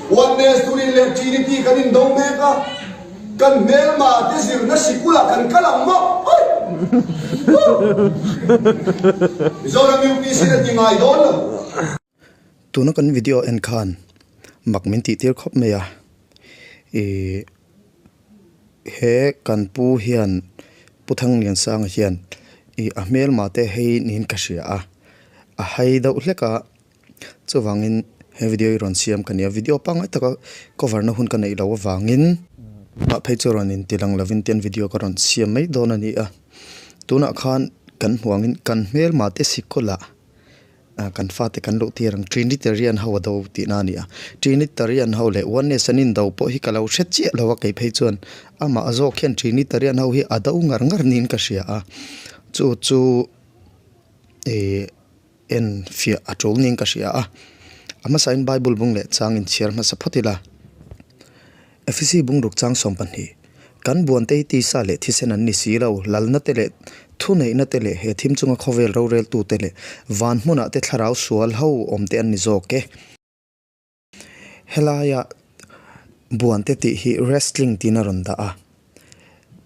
Oneness Turin leh Trinity kan indo mek a, kan hmelma te zirna sikulah kan kal ang maw? Oi! Mizoram UPC in a ti ngai dawn lo. Tuna kan video en khan mak min tih tir khawp mai a, ih he kan pu hian Pu Thangliansanga hian ih a hmelma te hei niin ka hria a, a hai deuh hlek a. Chuvangin he video hi rawn siam ka ni a, video pangngai taka cover na hun ka neih loh avangin mah phei chu rawn inti lang lovin tian video ka rawn siam mai dawn a ni a. Tunah khan kan hmuh angin kan hmelma te sikawlah ah kan fate kan luh tir ang Trinitarian ho a do tihna a ni a. Trinitarian ho leh Oneness an indo pawh hi ka lo hre chiah lo a kei phei chuan amah zawk hian Trinitarian ho hi a do ngar ngar niin ka hria a. Chu chu ih. En fiah a tul niin ka hria a. A hmasain Bible bung leh chang inchhiar hmasa phawt ila. Efesi bungruk chang 12, Kan buante hi tisa leh thisen an ni si lo, lalna te leh thuneihna te leh he thim chunga khawvel roreltute leh van hmunah te thlarau sual ho awm te an ni zawk e. Helaia buante tih hi wrestling tiin a rawn dah a,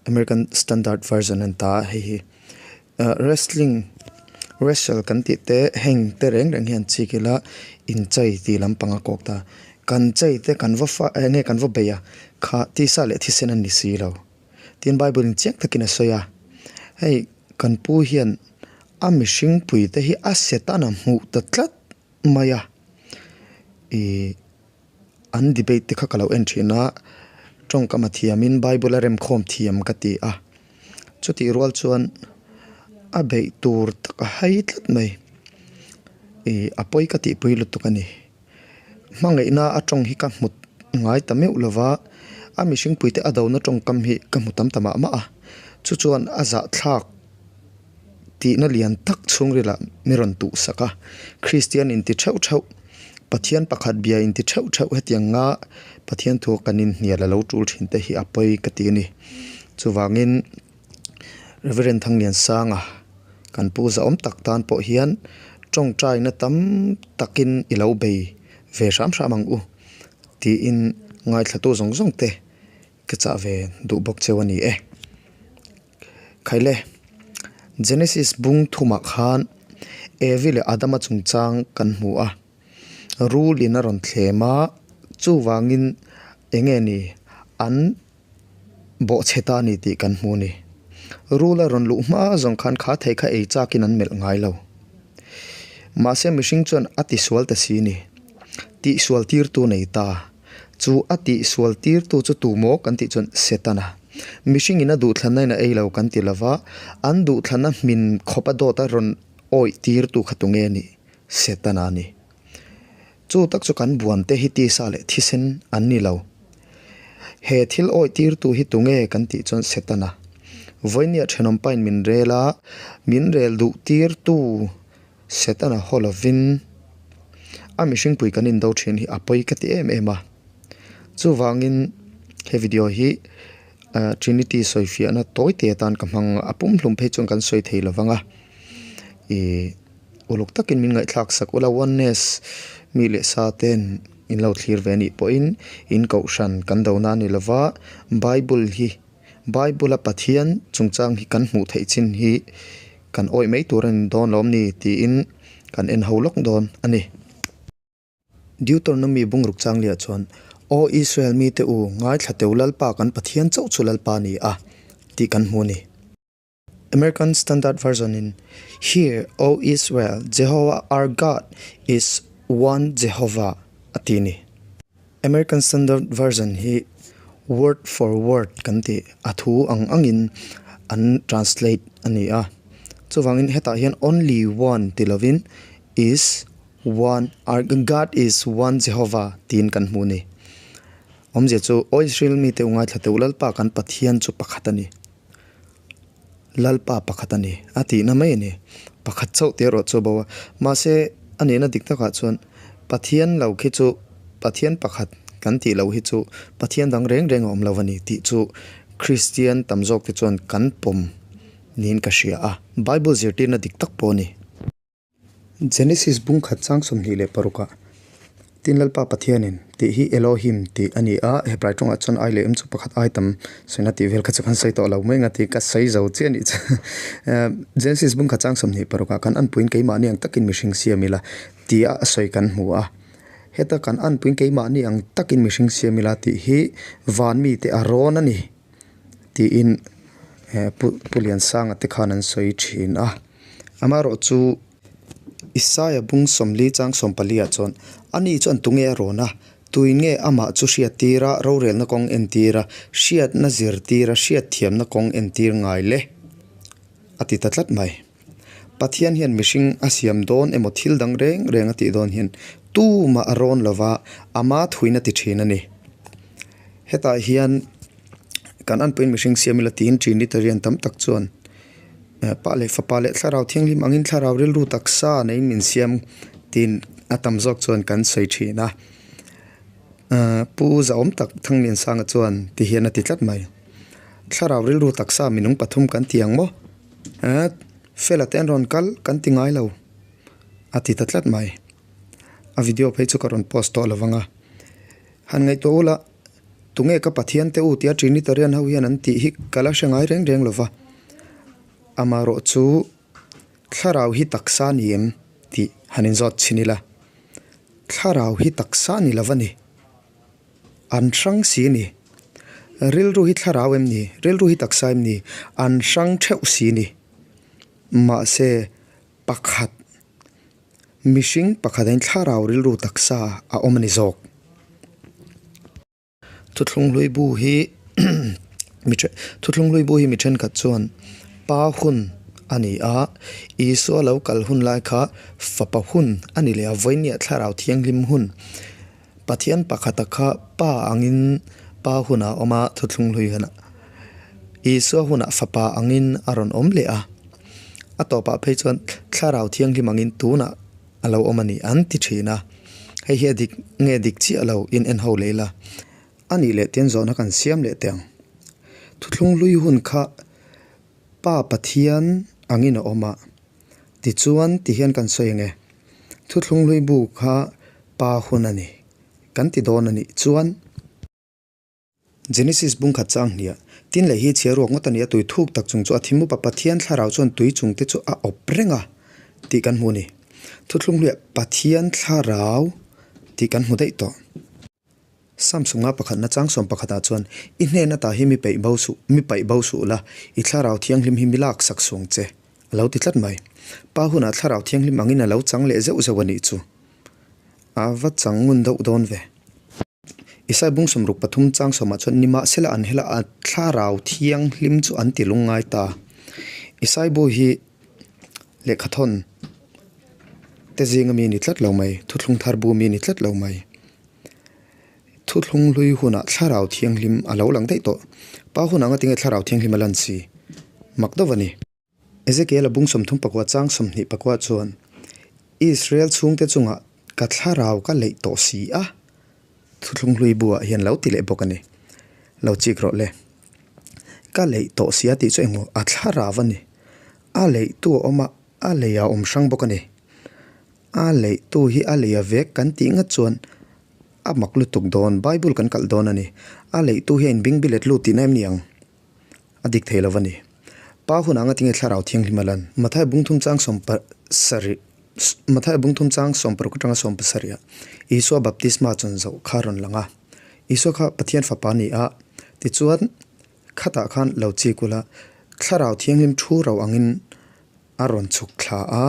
American Standard Version a ni ta a hei hi. Ahh wrestling wrestle kan tih te heng te reng reng hian chik ila inchei tih lampang a kawk ta. Kan chei te kan va fa eng nge kan va bei a kha tisa leh thisen a ni si lo. Tin Bible in chiang takin a sawi a, hei kan pu hian a mihring pui te hi a setana hmuh ta tlat mai a ih an debate te kha ka lo en thin a tawngkam a thiam in bible a remkhawm thiam ka ti a chutih rual chuan a beih tur tak a hai tlat mai ih a pawi ka tihpui lutuk a ni hmangaihna a tawng hi ka hmu ngai ta meuh lova a mihring puite a dona tawngkam hi ka hmu tam ta mah mah a chu chuan a zahthlak. Tihna lian tak chhungrilah mi rawn tuhsak a, Kristian inti theuh theuh, Pathian pakhat bia inti theuh theuh hetiang nga Pathian thu kan inhnial a lo tul thin te hi a pawi ka ti a ni. Chuvangin Reverend Thangliansanga kan pu zahawm tak tan pawh hian tawngtaina tam takin i lo bei ve hram hram ang u tiin ngaithlatu zawng zawng te ka chah ve duh bawk cheu a ni e. Khaile, Genesis bung thumah khan Evi leh Adama chungchang kan hmu a, rul in a rawn thlem a, chuvangin eng nge ni an bawhchhe ta a ni tih kan hmu a ni. Rul a rawn luh hma zawng khan kha thei kha ei chakin an melh ngai lo. Mahse mihring chuan a tisual ta si ni. Tihsual tirtu nei ta. Chu a tihsual tirtu chu tu maw kan tih chuan Setana. Mihringin a duhthlanna in a ei lo kan ti lova, an duhthlanna hmin khawp a dawt a rawn awih tirtu kha tunge a nih? Setana a ni. Chu tak chu kan buan te hi tisa leh thisen an ni lo. He thil awih tirtu hi tunge kan tih chuan Setana. Vawinia thenawmpa in min rel a, min rel duh tirtu Setana haw lovin a mihringpui kan indo thin hi a pawi ka ti em em a. Chuvangin he video hi ah Trinity sawifiahna tawi te atan ka hmang a, a pumhlum phei chuan kan sawi thei lovang a. Ih uluk takin min ngaihthlak sak ula Oneness mi leh sa ten in lo thlir ve anih pawhin in kohhran kan do na a ni lova Bible hi Bible-a Pathian chungchang hi kan hmuh theih chin hi kan awih mai tur a ni dawn lawm ni tiin kan en ho lawk dawn a ni. Deuteronomy bungruk changliah chuan, Aw Israel mite u, ngaithla teu Lalpa kan Pathian chauh chu Lalpa a ni a, tih kan hmu a ni. American Standard Version in, Hear, O Israel, Jehovah our God is one Jehovah a ti a ni. American Standard Version hi word for word kan tih a thu ang angin an translate a ni a. Chuvangin hetah hian only one ti lovin is one our God is one Jehovah tiin kan hmu a ni. Awmzia chu, Aw Israel mite u ngaithla teh u Lalpa kan Pathian chu pakhat a ni. Lalpa pakhat a ni a tihna mai a ni. Pakhat chauh tih erawh chu a bo a. Mahse, a nihna dik takah chuan Pathian lo khi chu Pathian pakhat kan tih loh hi chu Pathian dang reng reng a awm lo a ni tih chu Kristian tam zawk te chuan kan pawm niin ka hria a. Bible zirtirna dik tak pawh a ni. Genesis bung khat chang 26ah. Tin Lalpa Pathianin tih hi Elohim tih a ni a, Hebrai tawngah chuan ai leh em chu pakhat ai tam sawina tih vel kha chu kan sawi tawh lo mai ang a tih ka sawi zo chiah a nih chu. Genesis bung khat chang 26 ah khan anpuiin keimahni ang takin mihring siam ila tia a sawi kan hmu a. Heta kan anpuiin keimahni ang takin mihring siam ila tih hi van mite a rawn a ni tiin Pu Liansanga te khan an sawi thin a. Amaherawhchu. Isaia bung 40 chang 14 ah chuan, Ani chuan tunge a rawn a? Tuin nge amah chu hriattir a, rorelna kawng entir a, hriatna zirtir a, hriatthiamna kawng entir ngai le? A ti ta tlat mai. Pathian hian mihring a siam dawn emaw thil dang reng reng a tih dawn hian tumah a rawn lova, ama thuin a ti thin a ni. Hetah hian kan anpuiin mihring siam ila tiin Trinitarian tam tak chuan Pa leh Fapa leh Thlarau Thianghlim angin Thlarau rilru taksa neiin min siam tiin a tam zawk chuan kan sawi thin a. Pu Zahawm tak Thangliansanga chuan ti hian a ti tlat mai. Thlarau rilru taksa minung pathum kan ti ang maw? Fela te an rawn kal kan ti ngai lo a ti ta tlat mai. A video phei chu ka rawn post tawh lovang a. Han ngaihtuah ula. Tunge ka Pathian te u tia Trinitarian ho hian an tih hi ka la hre ngai reng reng lova. Amaherawh chu thlarau hi taksa ni em tih han inzawt chhin ila. Thlarau hi taksa ni lova ni. An hrang si ni. Rilru hi thlarau em ni? Rilru hi taksa em ni? An hrang theuh si ni. Mahse pakhat Mihring pakhatin thlarau rilru taksa a awm a ni zawk. Thuthlung hlui bu hi mi thuthlung hlui bu hi mi thenkhat chuan pa hun a ni a, Isua lo kal hun lai kha fapa hun a ni leh a, vawinia thlarau thianghlim hun Pathian pakhata kha pa angin pa hunah a awm a, thuthlung hlui hunah Isua hunah fapa angin a rawn awm leh a. A tawpah phei chuan thlarau thianghlim angin tunah a lo awm a ni an ti thin a. Hei hi a dik nge dik chiah lo in en ho leh ila. A nih leh tian zawhna kan siam leh teh ang. Thuthlung hlui hun kha Pa Pathian angin a awm a. Tichuan tihian kan sawi ang e. Thuthlung hlui bu kha Pa hun a ni. Kan ti dawn a nih chuan. Genesis bung khat chang hniah, tin leh hi chhia ruak ngawt a ni a, tui thuk tak chung chu a thi mup a, Pathian thlarau chuan tui chung te chu a awp reng a tih kan hmu a ni. Thuthlung hluiah Pathian thlarau tih kan hmu daih tawh. Samsung-a pakhatna chang sawm pakhatah chuan, I hnen ata hi mi peih bo suh, mi paih bo suh la, i thlarau thianghlim hi mi lak sak suang che, a lo ti tlat mai. Pa hunah thlarau thianghlim angin a lo chang leh zeuh zeuh a nih chu. A va chang ngun deuh dawn ve. Isai bung 63 chang sawmah chuan nimahsela an hela a thlarau thianghlim chu an ti lungngai ta. Isai bu hi lehkhathawn te zinga mi a ni tlat lo mai, thuthlung thar bu mi a ni tlat lo mai. Thuthlung hlui hunah thlarau thianghlim a lo lang daih tawh. Pa hunah ngatinge thlarau thianghlim a lan si? Mak deuh a ni. Ezekiel-a bung 34 chang 24 chuan, Israel chhungte chungah ka thlarau ka leih tawh si a, thuthlung hlui buah hian lo ti leh bawk a ni. Lo chik rawh le. Ka leih tawh si a tih chu engmaw a thlarau a ni. A leihtu a awm a, a lei a awm hrang bawk a ni. A leihtu hi a lei a vek kan tih ngat chuan a mak lutuk dawn, Bible kan kalh dawn a ni. A leihtu hi a inbingbilet lut tihna em ni ang? A dik thei lo a ni. Pa hun anga tinge thlarau thianghlim a lan? Mathai bung thum chang 70 Mathai bung thum chang 60 atanga 70 ah Isua baptisma chawn zoh kha rawn lang a. Isua kha Pathian fapa a ni a, tichuan khatah khan lo chik ula, thlarau thianghlim thu ro angin a rawn chhuk thla a,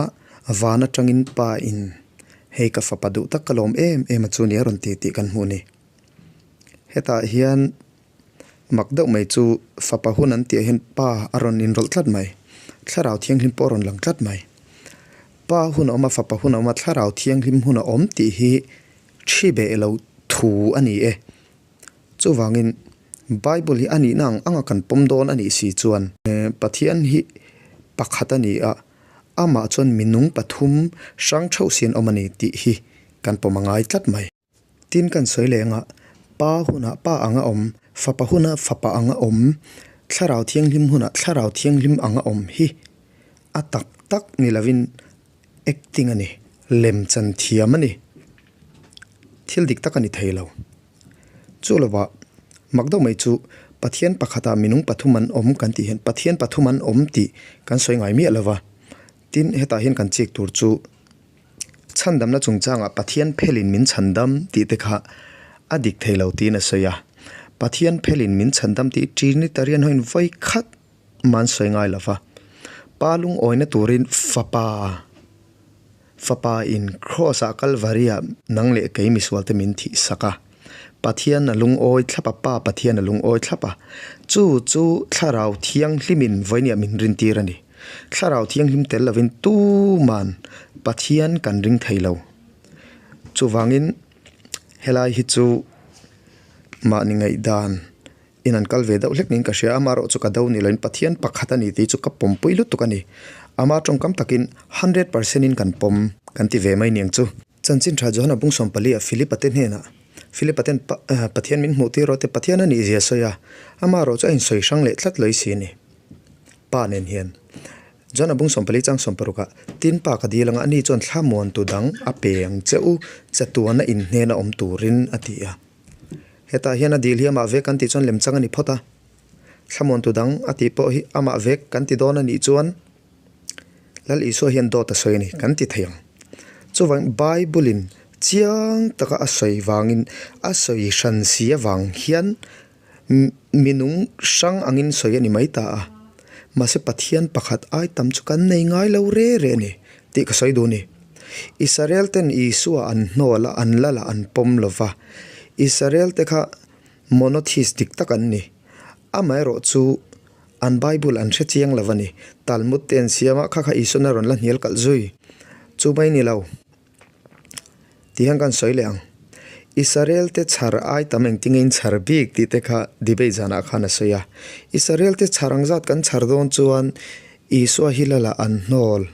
van atangin Pa in hei ka fapa duh tak ka lawm em em a chu ni a rawn ti tih kan hmuh a ni. Hetah hian Mak deuh mai chu fapa hun an tih ah hian pa a rawn inrawlh tlat mai. Thlarau thianghlim pawh a rawn lang tlat mai. Pa hun a awm a, fapa hun a awm a, thlarau thianghlim hun a awm tih hi thi beh lo thu a ni e. Chuvangin Bible hi a nihna ang anga kan pawm dawn a nih si chuan Pathian hi pakhat a ni a, amah chuan minung pathum hrang theuh si an awm a ni tih hi kan pawm a ngai tlat mai. Tin kan sawi leh anga pa hunah pa anga awm, fapa hunah fapa anga awm, thlarau thianghlim hunah thlarau thianghlim anga awm hi a tak tak ni lovin acting a ni, lem chan thiam a ni. Thil dik tak a ni thei lo. Chu lovah, mak deuh mai chu Pathian pakhatah minung pathum an awm kan tih hian Pathian pathum an awm tih kan sawi ngai miah lo va. Tin, hetah hian kan chik tur chu chhandamna chungchangah Pathian phelin min chhandam tih te kha a dik thei lo tiin a sawi a. Pathian phelin min chhandam tih Trinitarian hoin vawi khat mah an sawi ngai lo va. Pa lungawina turin Fapa. Fapa in Kraws ah Kalvari ah nang leh kei misual te min thih sak a. Pathian a lungawi thlap a, Pa Pathian a lungawi thlap a. Chu chu Thlarau Thianghlim in vawinia min rintir a ni. Thlarau Thianghlim tel lovin tuman Pathian kan ring thei lo. Chuvangin helai hi chu mahni ngaihdan In an kal ve deuh hlek niin ka hria a, amaherawh chu ka do ni loin Pathian pakhat a ni tih chu ka pawmpui lutuk a ni. Ama tawngkam takin 100% in kan pawm kan ti ve mai niang chu. Chanchin tha Johana bung sawmpali ah Philip-a te hnenah Philip-a ten Pathian min hmuh tir rawh te Pathian a nih zia sawi a, amaherawh chu a insawi hrang leh tlat lawih si a ni. Pa nen hian Johana bung sawmpali chang sawmparuk ah tin pa ka dil anga ani chuan thlamuantu dang a pe ang che u chatuana inhnena awm turin a ti a. Hetah hian a dil hi amah vek kan tih chuan lemchang a ni phawt a, thlamuantu dang a tih pawh hi amah vek kan ti dawn a nih chuan Lal Isua hian dawt a sawi a ni kan ti thei ang. Chuvangin Bible in chiang taka a sawi vangin a sawi hran si avang hian minung hrang angin sawi a ni mai ta a, mahse Pathian pakhat ai tam chu kan nei ngai lo re re a ni tih ka sawi duh a ni. Israel ten Isua an hnawl a, an lal a, an pawm lo va. Israel te kha monotheist dik tak an ni. Amaherawh chu an Bible an hre chiang lo a ni. Talmud te an siam a, kha kha Isuan a rawn la hnial kalh zui. Chu mai ni lo. Ti hian kan sawi leh ang. Israel te chhar ai tam engtin nge in chhar bik tih te kha debate zanah khan a sawi a. Israel te chhar ang zat kan chhar dawn chuan Isua hi lal ah an hnawl.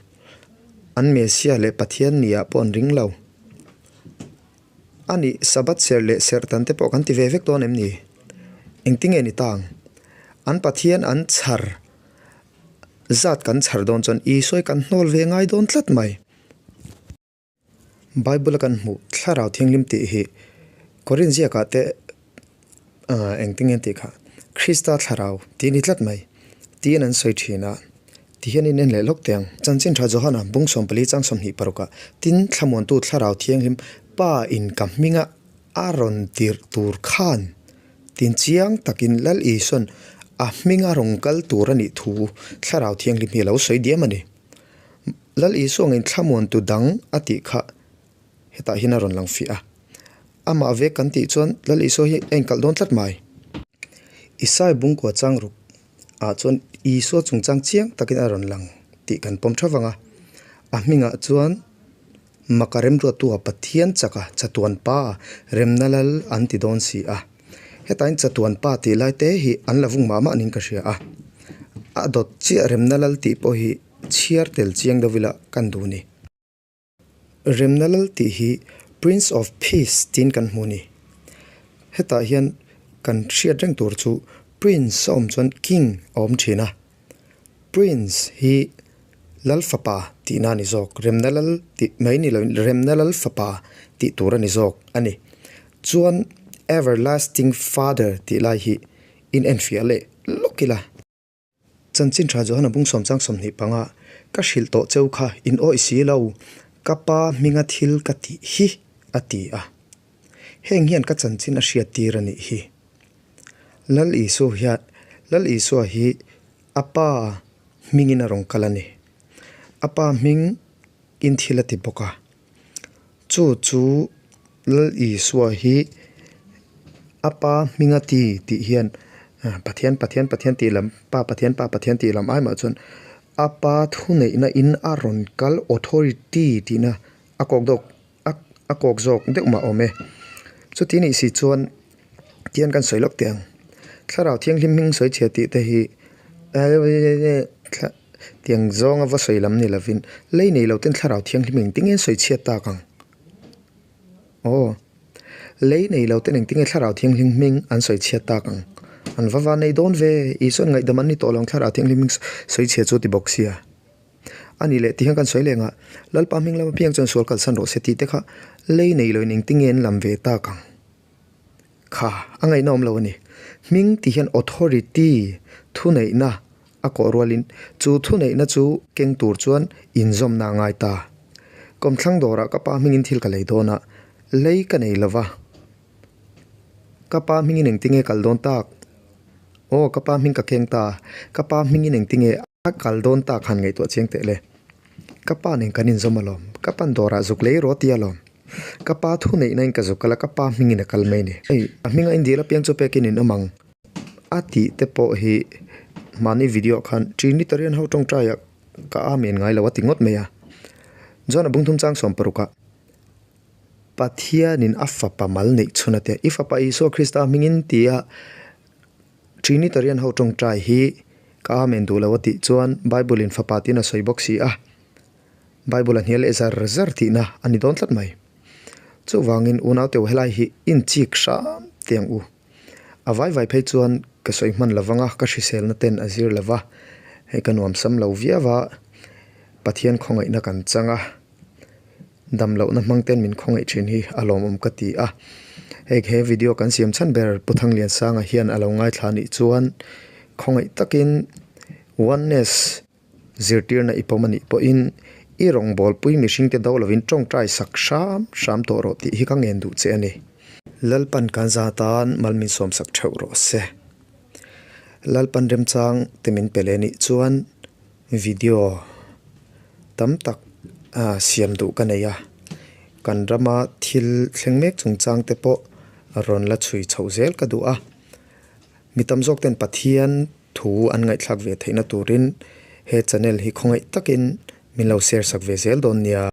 An Messiah leh Pathian ni ah pawh an ring lo. A nih, Sabbath serh leh serh tan te pawh kan ti ve vek dawn em ni? Engtinge ni tang? An Pathian an chhar zat kan chhar dawn chuan Isua hi kan hnawl ve ngai dawn tlat mai. Bible a kan hmuh Thlarau Thianghlim tih hi Korin ziakah te Aaa engtin nge tih kha Krista thlarau tih a ni tlat mai tiin an sawi thin a, tihian in en leh lawk teh ang. Chanchin tha Johana bung 14 chang 26 ah tin thlamuantu thlarau thianghlim Pa in ka hminga a rawn tirh tur khan tin chiang takin Lal Isuan a hminga rawn kal tur a nih thu thlarau thianghlim hi a lo sawi diam a ni. Lal Isua ngei thlamuantu dang a tih kha hetah hian a rawn lang fiah a. Amah vek kan tih chuan Lal Isua hi a inkalh dawn tlat mai. Isai bungkua chang ruk ah chuan Isua chungchang chiang takin a rawn lang tih kan pawm tha vang a. A hmingah chuan Maka remruattu a Pathian chaka chatuan pa remna lal an ti dawn si a. Hetain chatuan pa tih lai te hi an la vung mah mah niin ka hria a. A dawt chiah remna lal tih pawh hi chhiar tel chiang deuh ila kan duh a ni. Remna lal tih hi Prince of Peace tiin kan hmu a ni. Hetah hian kan hriat reng tur chu Prince a awm chuan King a awm thin a. Prince hi Lal fapa tihna a ni zawk. Remna lal tih mai ni loin Remna lal fapa tih tur a ni zawk a ni. Chuan Everlasting Father tih lai hi inenfiah leh lawk ila. Chanchin tha Johana bung sawm chang 25 ka hrilh tawh cheu kha in awih si lo, ka pa hminga thil ka tih hi a ti a. Heng hian ka chanchin a hriat tir a nih hi. Lal Isua hian Lal Isua hi a pa hmingin a rawn kal a ni. A pa hming in thil a ti bawk a. Chu chu Lal Isua hi a pa hminga ti tih hian Pathian Pathian Pathian tih lam Pa Pathian Pa Pathian tih lam ai mah chuan a pa thuneihna in a rawn kal authority tihna a kawk dawk a kawk zawk deuh mah awm e. Chuti nih si chuan tihian kan sawi lawk teh ang. Thlarau Thianghlim hming sawi chhia tih te hi Tiang zawnga va sawi lam ni lovin lei nei lo ten thlarau thianghlim engtin nge an sawi chhiat tak ang? Aw, lei nei lo ten engtin nge thlarau thianghlim hming an sawi chhiat tak ang? An va va nei dawn ve, Isuan ngaihdam an ni tawh lo ang thlarau thianghlim hming sawi chhia chu ti bawk sia. A nih leh tihian kan sawi leh ngah, Lalpa hming lama piang chuan sual kalsan rawh se tih te kha lei nei loin engtin nge an lam ve tak ang? Kha, a ngaihna awm lo a ni. Hming tih hian authority, thuneihna, a kawh rualin chu thuneihna chu keng tur chuan inzawmna a ngai ta. Kawmthlang dawrah ka pa hmingin thil ka lei dawn a, lei ka nei lo va. Ka pa hmingin engtinge kal dawn tak? Aw, ka pa hming ka keng ta. Ka pa hmingin engtinge a kal dawn tak han ngaihtuah chiang teh le. Ka pa nen kan inzawm alawm. Ka pan dawrah zuk lei rawh tia alawm. Ka pa thu neihna in ka zuk kal a, ka pa hmingin a kal mai ni. Hei, a hminga in dil apiang chu pekin in awm ang. A tih te pawh hi mahni video ah khan Trinitarian ho tawngtai ah ka amen ngai lo a ti ngawt mai a. John a bungthum chang 60 ah Pathianin a fapa mal neih chhun a tia, I fapa Isua Krista hmingin tia Trinitarian ho tawngtai hi ka amen duh lo a tih chuan Bible in fapa tiin a sawi bawk si a, Bible a hnial leh zar zar tihna a ni dawn tlat mai. Chuvangin unau teuh helai hi inchik hram teh ang u. A vai vai phei chuan ka sawi hman lo vang a, ka hriselna ten a zir lo va, hei ka nuamsam lo viau a, Pathian khawngaihna kan chang a, dam lohna hmang ten min khawngaih thin hi a lawmawm ka ti a. Hei he video kan siam chhan ber Pu Thangliansanga hian a lo ngaithla anih chuan khawngaih takin oneness Zirtirna i pawm anih pawhin i rawngbawlpui mihringte do lovin tawngtai sak hram hram tawh rawh tih hi ka ngen duh che a ni. Lalpan kan za tan mal min sawmsak theuh rawh se. Lalpan remchang te min pe leh nih chuan video tam tak siam duh ka nei a, kan rama thil thleng mek chungchang te pawh rawn la chhui chhoh zel ka duh a. Mi tam zawk ten Pathian thu an ngaihthlak ve theihna turin he channel hi khawngaih takin min lo share sak ve zel dawn nia.